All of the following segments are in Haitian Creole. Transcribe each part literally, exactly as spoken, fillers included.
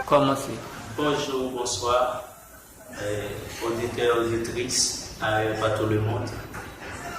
Kòmanse. Bonjou, bonswa, eh, oditè, oditris, ayè pa tou lemonn.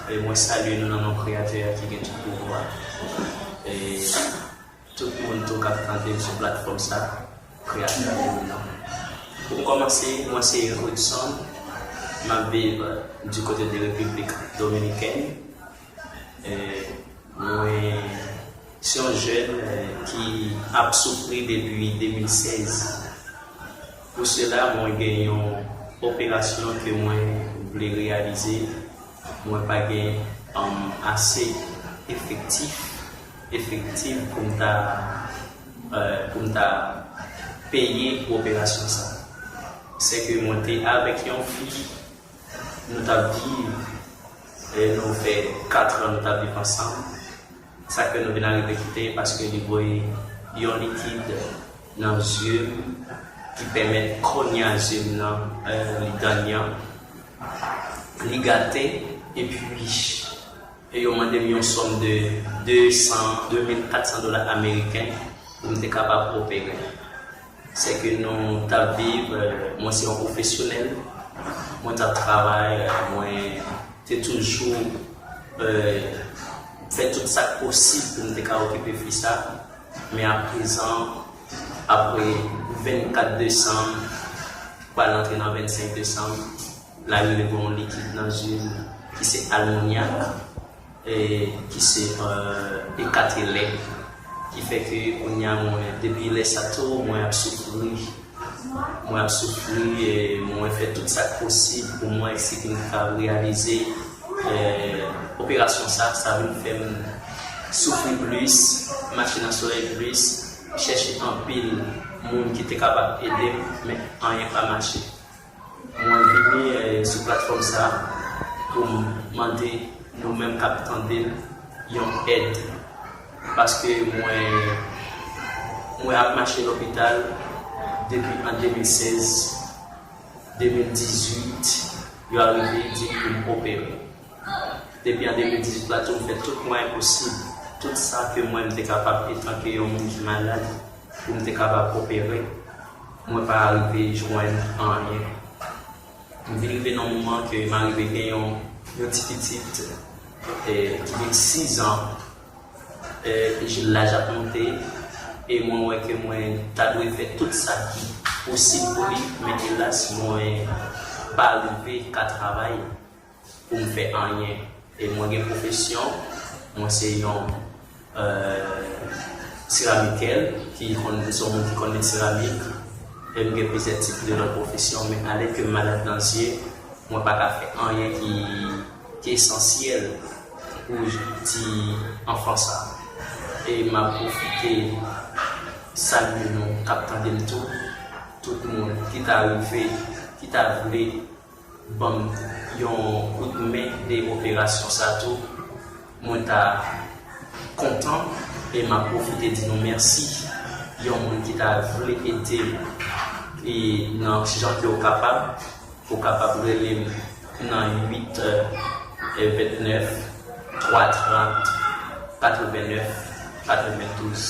E mwen salye nou nan non Kreyatè a ki gen tout pouvwa. E tout moun tou k ap tande m sou platfòm sa, Kreyatè a gen non. Pou m kòmanse, mwen se Rodson, m ap viv du côté de Repiblik Dominikèn. Eh, mwen se yon jèn, eh, ki ap soufri depi de mil sèz. Pou sela, mwen gen yon operasyon ke mwen vle reyalize. Mwen pa gen, um, ase efektif, efektif pou m ta, eh, pou m ta peye pou operasyon sa. Se ke mwen te avèk yon fi, nou t ap viv, eh, nou fè kat an nou t ap viv ansanm. Sa k fè nou vin arive kite, paske li voye yon likid nan zye m ki pèmèt kònya zye m nan, eh, li danyan, li gate, epi e yo mande m yon sòm de de san, de mil kat san dola ameriken pou m te kapab opere. Se ke nou t ap viv, eh, mwen se yon pwofesyonèl, mwen t ap travay, eh, mwen te toujou, eh, fè tout sa k posib pou m te ka okipe fi sa. Men aprezan, apre vennkat desanm, pral antre nan vennsenk desanm, la rive gen yon likid nan zye m ki se almonyak, e ki se, eh, ekatelè, ki fè ke kounye a mwen, depi lè sa tou, mwen ap soufri. Mwen ap soufri, e mwen fè tout sa k posib pou mwen si m kapab reyalize, eh, operasyon sa, sa vin fè m soufri plis, mache nan solèy plis, chèche anpil moun ki te kapab ede m, men anyen pa mache. Mwen vini, eh, sou platfòm sa pou m mande nou menm k ap tande m yon èd. Paske mwen, mwen ap mache lopital depi an de mil sèz, de mil dizuit, yo arive di m pou m opere. Depi an de mil dizuit la tou, m fè tout mwayen posib, tout sa ke mwen m te kapab etanke yon moun ki malad, pou m te kapab opere. Mwen pa arive jwenn anyen. M vin rive nan moman ke m arive gen yon, yon ti pitit, eh, ki gen sizan. Eh, laj ap monte, e mwen wè ke mwen ta dwe fè tout sa ki posib pou li, men elas, mwen pa rive ka travay pou m fè anyen. E mwen gen pwofesyon, mwen se yon, eh, seramikè, ki konn, se yon moun ki konn met seramik, e m gen plizyè tip de lòt pwofesyon, men alèd ke m malad nan zye, mwen pa ka fè anyen ki, ki esansyèl pou ti anfan sa. E m ap pwofite salye nou k ap tande m tou, tout moun ki ta rive, ki ta vle ban m yon kout men de operasyon sa tou, mwen ta kontan e m ap pwofite di nou mèsi. Yon moun ki ta vle ede m e nan jan ke w kapab, ou kapab rele m nan uit vennèf, twa trant, katrevennèf, katrevendouz.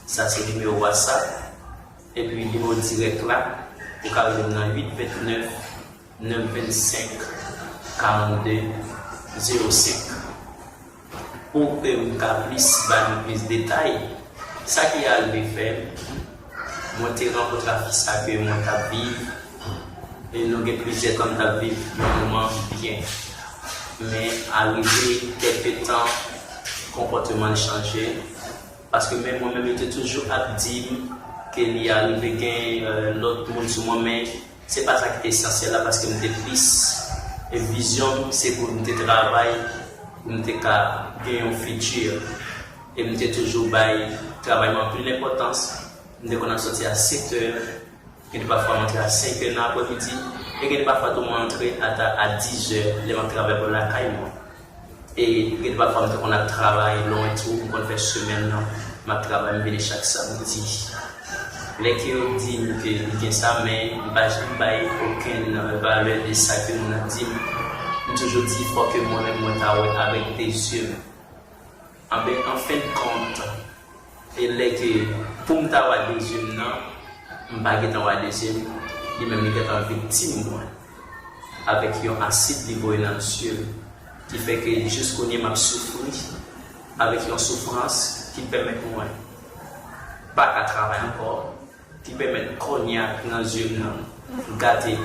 Sa se nimewo WhatsApp. Epi nimewo dirèk la, ou ka rele m nan uit vennèf, nèf vennsenk, karannde, zewo senk. Pou ke m ka plis ba nou plis detay, sa ki arive fè m, mwen te rankontre ak fi sa ke mwen t ap viv, e nou gen plizyè tan n t ap viv yon moman byen. Men arive kèlke tan, konpòteman l chanje, paske menm mwen menm, yo te toujou ap di m ke li arive gen, eh, lòt moun sou mwen, men se pa sa ki te esansyèl la, paske m te plis, e vizyon m, se pou m te travay, pou m te ka gen yon fiti. E m te toujou bay travay mwen anpil enpòtans. M te konn ap sòti a sèt è, gen de pafwa m antre a senk è nan aprèmidi, e gen de pafwa tou mwen antre ata a diz è, lè m ap travay bò lakay mwen. E gen de pafwa m te konn ap travay lwen tou, m konn fè semèn nan, m ap travay, m vini chak samdi. Lè ke yo di m ke li gen sa, men m pa janm bay okenn valè de sa ke moun ap di m. M toujou di, fò ke mwen menm mwen ta wè avèk de zye m. Anben, an fen de kont, e lè ke pou m ta wè de zye m nan, M pa gentan wè dezye m, li menm li gentan viktim mwen. Avèk yon asid li voye nan zye m, ki fè ke jis kounye m ap soufri avèk yon soufrans ki pèmèt mwen pa ka travay ankò, ki pèmèt kònya nan zye m nan gate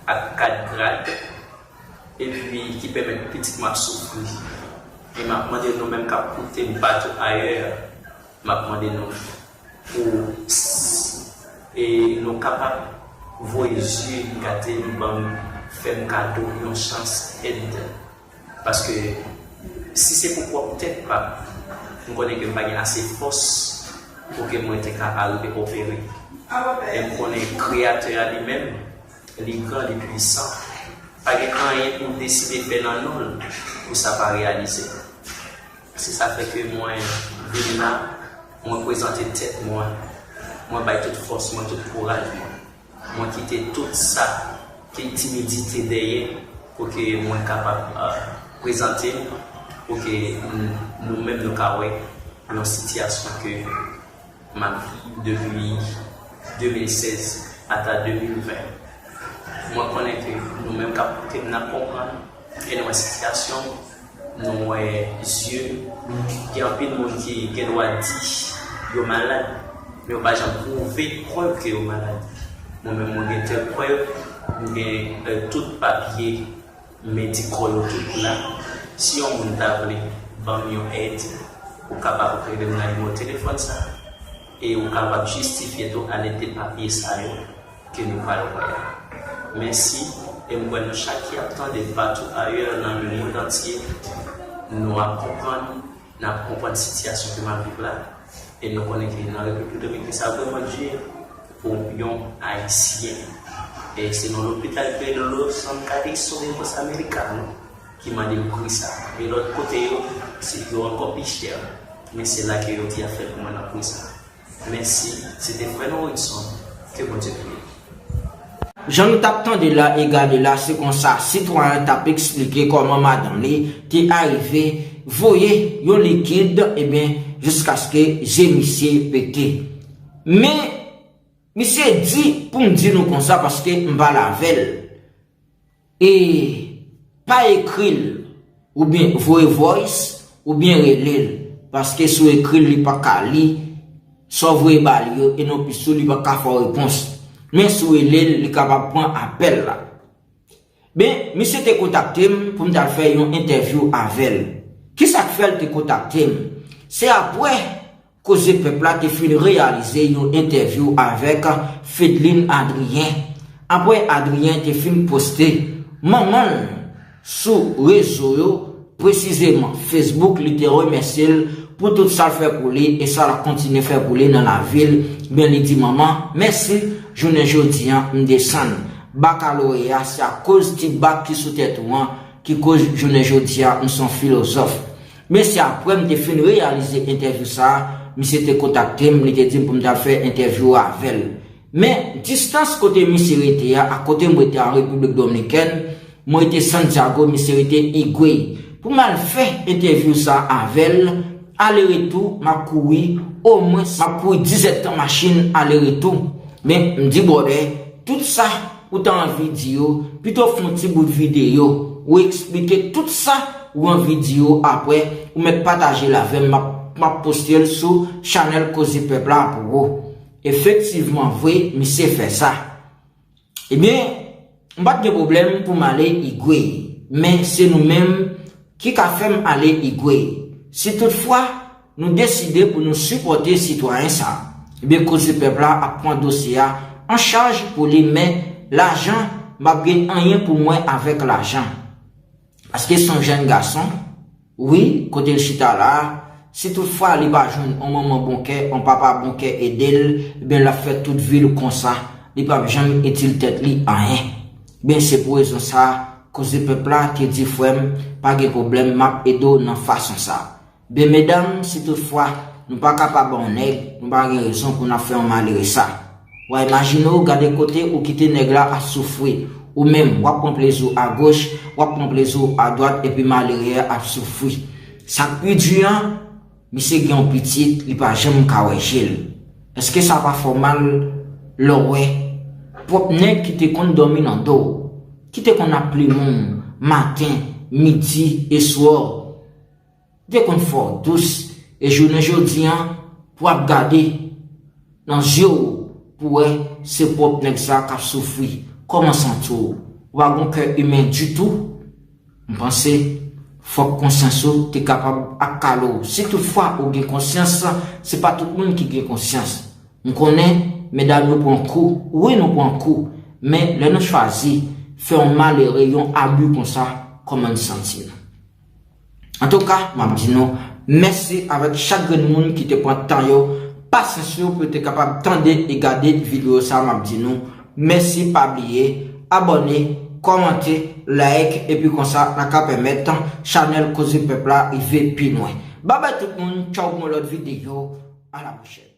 ak kat grad, epi ki pèmèt pitit mwen ap soufri. E m ap mande nou menm k ap koute m patou ayè, m ap mande nou pou s- e nou kapab voye zye gate m, ban m, fè m kado yon chans èd. Paske si se pou pwòp tèt pa m, m konnen ke m pa gen ase fòs pou ke mwen te ka arive opere. E m konnen Kreyatè a li menm, li gran, li pwisan. Pa gen anyen pou deside fè nan non l pou sa pa reyalize. Se sa fè ke mwen vin la, mwen prezante tèt mwen, mwen bay tout fòs mwen, tout kouraj mwen. Mwen kite tout sa ki timidite dèyè pou ke mwen kapab, euh, prezante m, pou ke n- nou menm nou ka wè yon sitiyasyon ke m ap viv depi de mil sèz ata de mil ven. Mwen konnen ke nou menm k ap koute m, n ap konprann e nou wè sitiyasyon m, nou wè zye m. Gen anpil moun ki gen dwa di yo malad, men yo pa janm pwouve prèv ke yo malad. Mwen menm, mwen gen tèl prèv, mwen gen, euh, tout papye medikal yo tout la. Si yon moun ta vle ban m yon èd, ou kapab rele m nan nimewo telefòn sa, e ou kapab jistifye tou alèd de papye sa yo ke nou pral wè a. Mèsi, e m kwè nou chak ki ap tande patou ayè nan lemond antye, nou ap konprann, n ap konprann sitiyasyon ke m ap viv la, e nou konnen ke nan Repiblik Dominikèn sa vrèman di pou yon Ayisyen. E se nan lopital ke Los San Calixto de Los Americanos ki mande m pri sa. E lòt kote yo, se yo ankò pi chè. Men se la ke yo di a fè pou mwen nan pri sa. Mèsi, se te frè nou Wilson. Ke Bondye beni. Jan nou t ap tande la e gade la, se konsa sitwayen t ap eksplike kòman madanm li te arive voye yon likid, ebyen, jiskaske je misye pete. Men, misye di pou m di nou konsa paske m pale avè l. E pa ekri l, oubyen voye voice, oubyen rele l, paske si w ekri l, li pa ka li sa w voye ba li yo, e nonplis tou, li pa ka fè w repons. Men si w rele l, li kapab pran apèl la. Men, misye te kontakte m pou m t al fè yon entèvyou avè l. Kisa k fè l te kontakte m? Se apre Koze Pèp la te fin reyalize yon entèvyou avèk Fedlin Adrien. Apre Adrien te fin poste manman l sou rezo yo, presizeman Facebook, li te remèsye l pou tout sa l fè pou li e sa l ap kontinye fè pou li nan lavi l. Men li di, manman, mèsi, jounen jodi a, m desann bakaloreya, se akoz ti bak ki sou tèt ou an ki koz jounen jodi a, m se yon filozòf. Men se apre m te fin reyalize entèvyou sa a, misye te kontakte m, li te di m pou m t al fè entèvyou avè l. Men, distans kote misye rete a ak kote m rete an Repiblik Dominikèn, mwen rete Santiago, misye rete Higüey. Pou m al fè entèvyou sa a avè l, ale retou, m ap kouri, omwen, m ap kouri diz èdtan machin ale retou. Men, m di brother, tout sa ou ta anvi di yo, pito fè yon ti bout videyo, ou eksplike tout sa ou anvi di yo, apre ou mèt pataje l avè m, m ap, m ap poste l sou chanèl Koze Pèp la pou ou. Efektivman vre, misye fè sa. Ebyen, m pa t gen pwoblèm pou m ale Higüey, men se nou menm ki ka fè m ale Higüey. Si toutfwa nou deside pou nou sipòte sitwayen sa a, ebyen, Koze Pèp la ap pran dosye a an chaj pou li, men lajan, m p ap gen anyen pou mwen avèk lajan. Paske se yon jèn gason, wi, kote l chita la a, si toutfwa li pa jwenn yon manman bon kè, yon papa bon kè ede l, ebyen, l ap fè tout vi l konsa, li p ap janm itil tèt li anyen. Ebyen, se pou rezon sa a, Koze Pèp la te di, frè m, pa gen pwoblèm, m ap ede w nan fason sa a. Ben, medam, si toutfwa nou pa ka pa ba yon nèg, nou pa gen rezon pou n ap fè yon malere sa. W a imajine w, gade kote ou kite nèg la ap soufri. Ou menm, w ap pran plezi w agoch, w ap pran plezi w adwat, epi malere a ap soufri. Sa k pi di an, misye gen yon pitit, li pa janm ka wè je l. Èske sa pa fè w mal Lè w wè pwòp nèg ki te konn dòmi nan do w, ki te konn ap plenmen w maten, midi e swè, ki te konn fè w dous, e jounen jodi a pou w ap gade nan zye w pou w wè se pwòp nèg sa k ap soufri, kòman w santi w? Ou pa gen kè imen ditou? M panse fòk konsyans ou te kapab ak kale w. Si toutfwa ou gen konsyans, se pa tout moun ki gen konsyans. M konnen medam yo pran kou, wi nou pran kou, men lè nou chwazi fè yon malere, yon abi konsa, kòman n santi nou? Antouka, m ap di nou mèsi avèk chak grenn moun ki te pran tan yo, pasyans yo pou yo te kapab tande e gade videyo sa. M ap di nou mèsi, pa bliye abòne, kòmante, like, epi konsa n a ka pèmèt chanèl Koze Pèp la rive pi lwen. Babay tout moun, tchaw pou yon lòt videyo, a la pwochèn.